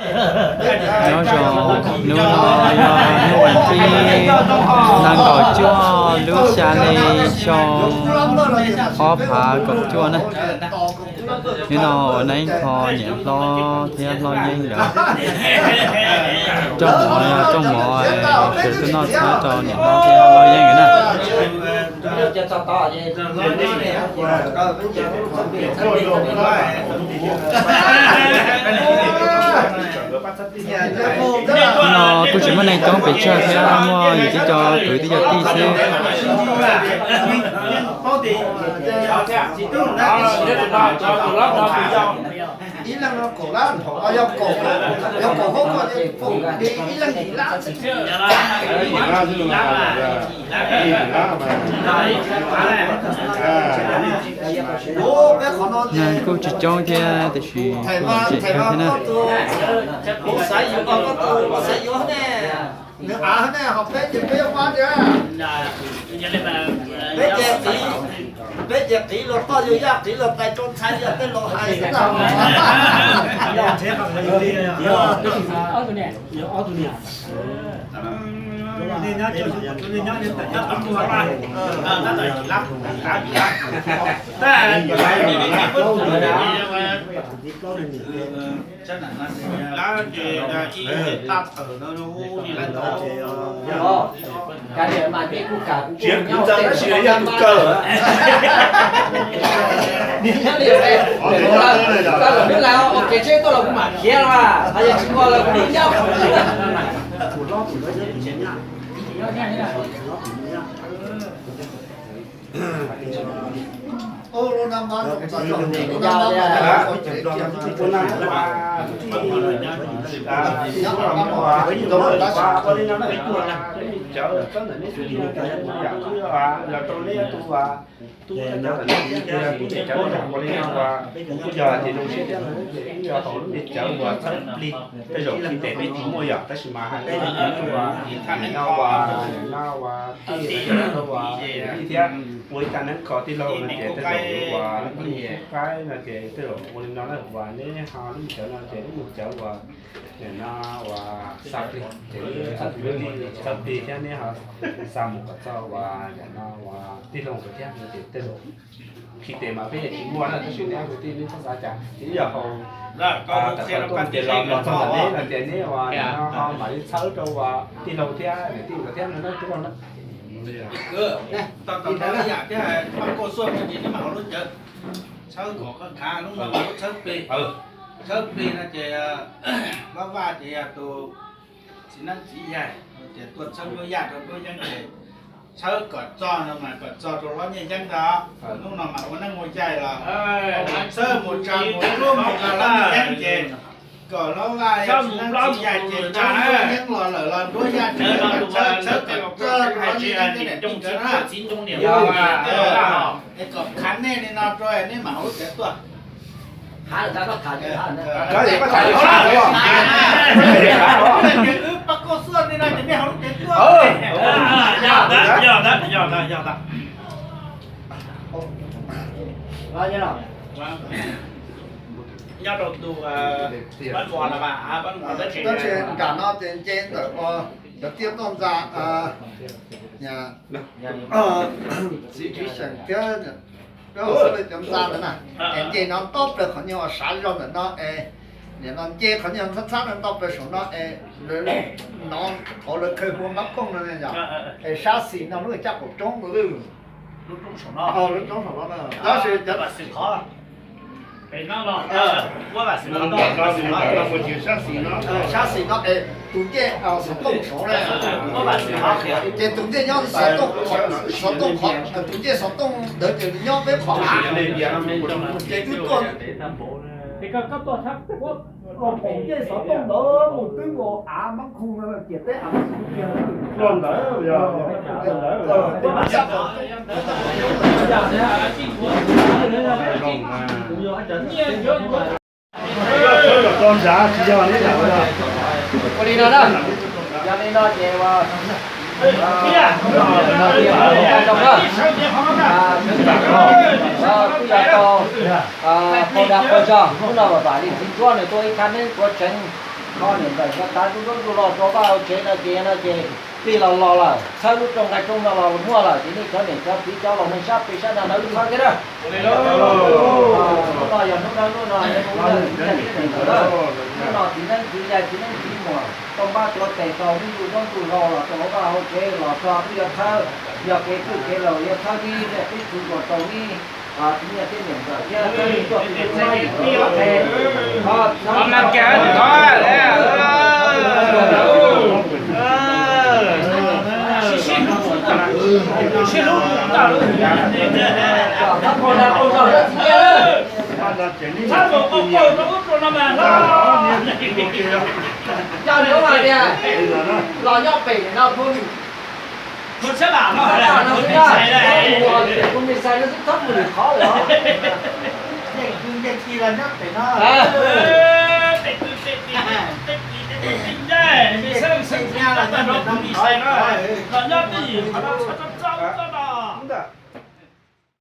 Nyob zoo, hnub no yog hnub vas thib nees nkaum cuaj lub xya hli xyoo ob phav kaum cuaj na. Hnub no ua neeb kho niam hlob thiab hlob Yeeb lawv rooj mov, yog rooj mov sawv tuaj noj tshab rau niam hlob thiab hlob Yeeb na. Hnub no kuj tsis muaj neeg coob pes tsawg thiab, muaj yus tib co kwv tib co tij xwb. Neeg kuj tsis coob thiab tiam sis kuj tseem kawg thiab na. Peb ces qiv, peb ces qiv los toj yus yaj, qiv los tais rau ntxhais, yog tej laus hais xwb ntag. Tsiav kwv txawv tab sis yog tus kawg. Nyob li, lawv ua kev tsheb tuaj los kuv mam khiav no, yog tsis ua los kuv mus nyob. Los rau neb tu, tub cov ntawm neb tiag, tub cov ntawm neb tiag, ua li no uas kuv kuj yog hais tias zoo siab thiab, wb yog hauv lub me cawv uas txhawb plig, tej zaum tsis tes peb tsis muaj yom, tab sis mas hais ua, nim no uas, nim no uas tij uas tij thiab ua ib tag neeb kho tij laug no ces tej zaum uas lub me qaib no ces tej zaum ua li no na, uas neb ho lub me cawv no ces lub me cawv uas nim no uas xa plig ces txhawb plig thiab neb ho xa mus kom txog uas nim no uas tij laug nkawd thiab no ces tej zaum tsis tes mas peb tsis muaj na, tab sis neb kwv tij neb txhob xav cas, ces ib yam hauv tam tau tuaj ces los txog ntawm neb no ces neb uas nim no ho mam li txhawb rau uas tij laug thiab niam tij nkawd thiab no na tij laug na. Tau tau ib yam thiab, pab koj xuaj no ces neb mam hauv lub cawv txhawb kom qab khav lub no txhawb plig, txhawb plig no ces Hlob Vaj ces yog tus txiv neeb txiv yaig, ces tuaj txhawb Duab Yaj rau Duab Yeeb ces txhawb kom txog no mas kom txog rau Hlob Nyiaj Yeeb ntag. Hnub no mas ua neeb ua yaig los txhawb mus tsa mus duab mus rau Hlob Nyiaj Yeeb ces kom Hlob Vaj txiv neeb txiv yaig ces txhawb Duab Yeeb los lawm los Duab Yaj ces txhawb txhawb kom txog rau Hlob Nyiaj Yeeb tej niam tij ntawd na. Es kom khav nej li no rau neb mam hauv lub cawv tuaj. Wb pab koj xuaj li no ces nej hauv lub cawv tuaj. Nyob rau tus pab mos no mas pab mos tab sis nram no ces nce ntawm cov tiaj toj ntxa txiv Tswv Xyeem thiab cov ntxa ntawd na, es nce no nto plaws qhov nyuag uas sav zog ntawm no es, nim no nce qhov nyuag ntxhab ntxhab no nto plaws saum no es, lawv no qhov lawv khaws hu ua Mab Phooj no yom, es sab xis no lub caj qaum roob no, lub roob saum no, tab sis cov sab xis no es tus ncej xov tooj saud na, ces tus ncej nyob xov tooj, xov tooj qhov, tus ncej xov tooj ntawd ces nws nyob peb qhov av, ces wb tuaj, ces koj tuaj txhab tus ncej xov tooj ntawd mus twb nkaus av Mab Phooj no ces peb av Mab Phooj kiag ntawd. Ua li no na, yog li no ces uas Hnub no kuj yog tau qaug dag qaug zog, hnub no vam vam li txiv Ntsuab nws tuaj ib thaj neeb tuav tseev, kho niam ntxawm ko tav ntsuj duab ntsuj log rau vaj hauv tsev no ces no ces plig los los lawm, txhawb lub rooj nqaij rooj no los muaj lawm ces nej cov niam cov txiv cov laus neeg sab pem sab nrad no wb txhawb thiab na. Hnub no yog hnub no, hnub no yog hnub no txiv neeb txiv yaig txiv neeb txiv muam tau npaj tuav tes tau ntsuj duab ntsuj log los rau hauv vaj hauv tsev los txog wb yuav txhawb, yog kev txwj kev laus yuav txhawb ib niam tib txiv nkaus rau ib txiv niam thiab niam ntxawm thiab txhawb ib tuaj tus tub mab yim tus tub qhe. Los nyob pem no, kuv me xais no xwb txhob mus lwm qhov lawm. Los nyob twj ywm qhov no,